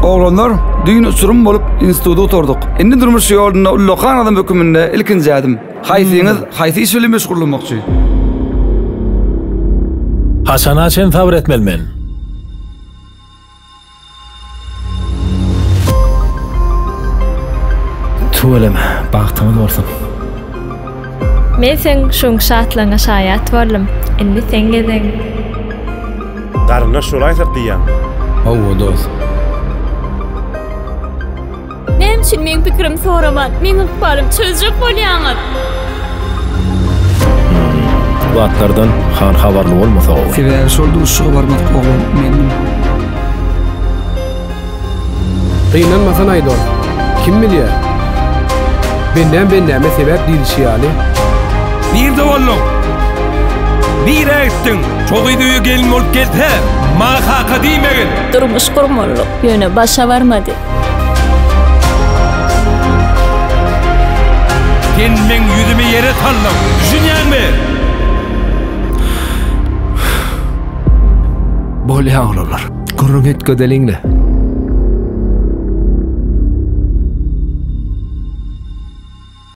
Oglanlar, düýn uçurym bolup instituty gutardyk. Indi durmuş ýolunda ullakan adam höküminde ilkinji ädim. Haýsyňyz haýsy iş bilen meşgullanmakçy? Haçana çen sabyr etmeli men? Tüweleme, bagtyňyz bolsun. Men seň şuň şatlygyňa şaýat boldum. Indi seň gezegiň. Garyndaş bolaýsak diýýäň. Hawa dost. Näme üçin meň pikirimi soraman, meň ykbalymy çözjek bolýaňyz? Bu zatlardan han habarly bolmasa gowy. Sebäbi şol duşuşyga barmadyk oglan mendim. Gynanmasanaý dost. Kim bilýär? Bendäm bendäme sebäp diýlişi ýaly. Nirde bolduň? Nirä gitdiň? Şo gyz öýe gelin bolup gelse, maňa kaka diýmegin! Durmuş gurmalylyk ýöne başa barmady. Sen meň ýüzümi ýere saldyň, düşünýäňmi? Bolýa oglanlar. Gürrüň etgedeliň-le.